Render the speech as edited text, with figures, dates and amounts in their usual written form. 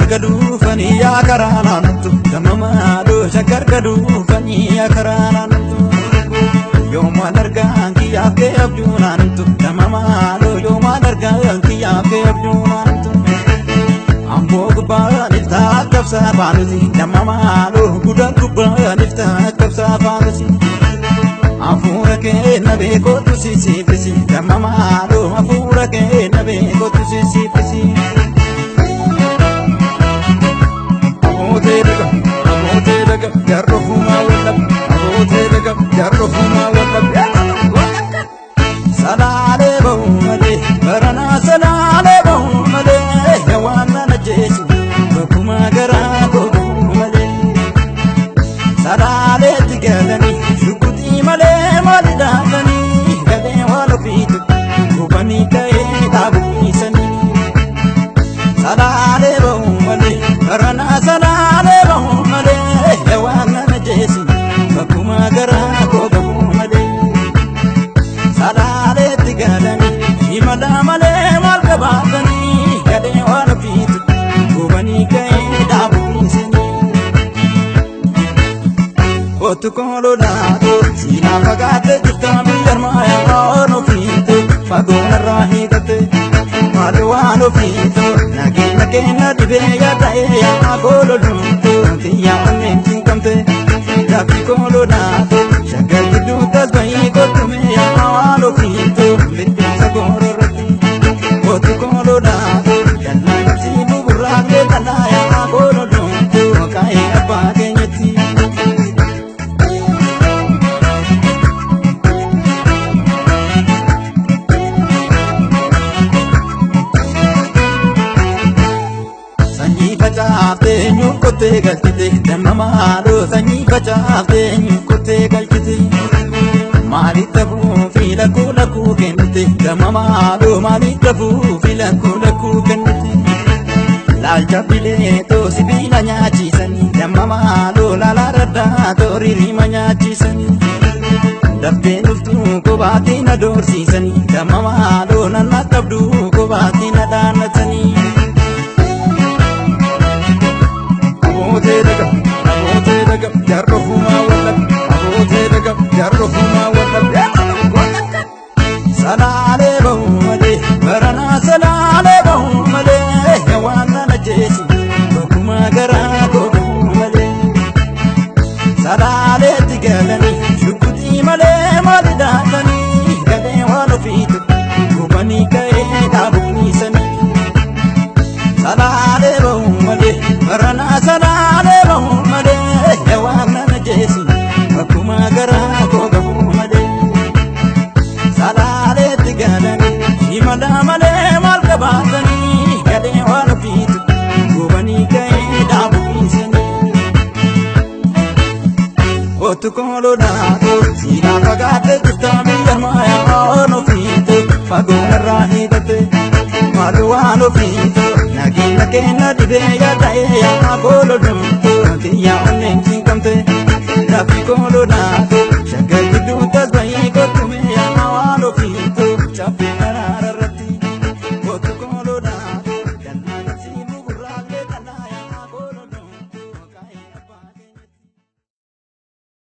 Shaggar gaduufanii yaa karaa naannottu damma maaloo shaggar gaduufanii yaa karaa naannottu yoomaan argaan kiyyaaf kee abjuu naannottu damma maaloo yoomaan argaan kiyyaaf kee abjuu naannottu amboo gubbaan iftaa kabsaa faanusi damma maaloo guddaa gubbaan iftaa kabsaa faanusi afuura kee na beekootu sisiifisi damma maaloo afuura kee na beekootu sisiifisi. Abootee daga, abootee daga, jarro fumaa wallab, abootee daga, jarro fumaa wallab. Salaalee bahu malee, baranaa salaalee bahu malee, yawaan na jeesu, bakkuma garaa koo bahu malee. Salaaleetti galanii, shukutii malee maali dhaabanii, galee waan ofiitu, gubanii ka'ee dhaabuisanii. Salaalee bahu malee, baranaa salaalee bahu malee, yawaan na jeesu, bakkuma garaa koo bahu malee. Salaaleetti galanii, imala malee maal qabaatanii, galee waan ofiitu, gubanii ka'ee dhaabuisanii. Otu koololaatoo siinaa fagaatee jirta biyya armaayaa waan ofiitu fagoon irraa hiikatte maal waan ofiitu nageenya keenya dhibee yaada'ee yaa koololuutu xiyyaa onneen cinqamte lafti koololaatoo shaggar gidduu tasba'ii kottume yaa waan ofiitu bittinsa goororratti otu koololaatoo dallaa ibsii buburraaqee qalaa yaa koololuutu kaa'ee abbaa keenyatti. Sanyii facaaftee eenyu kottee galchite damma maaloo sanyii facaaftee eenyu kottee galchite maaliif dafuu fi lakkuu lakkuu kennite damma maaloo maaliif dafuu fi lakkuu lakkuu kennite laalcha bileetoo sibiila nyaachisanii damma maaloo laalaa raddaa tooriirima nyaachisanii daftee dhuftuu kophaatti na doorsiisanii damma maaloo nanna qabduu kophaatti na dhaannatanii. Abootee daga, abootee daga, jarro fumaa wallab, abootee daga, jarro fumaa wallab. Salaalee bahu malee, baranaa salaalee bahu malee, yawaan na jeesi, bakkuma garaa koo bahu malee. Salaaleetti galanii, shukutii malee maali dhaabanii, galee waan ofiitu, gubanii ka'ee dhaabuisanii. Salaalee bahu malee, baranaa salaalee bahu malee, yawaan na jeesi, bakkuma garaa koo bahu malee. Salaaleetti galanii, imala malee maal qabaatanii, galee waan ofiitu, gubanii ka'ee dhaabuisanii. Otu koololaatoo siinaa fagaatee jirta biyya armaayaa waan ofiitu fagoon irraa hiikatte maal waan ofiitu nageenya keenya dhibee yaada'ee yaa koololuutu xiyyaa onneen cinqamte lafti koololaa.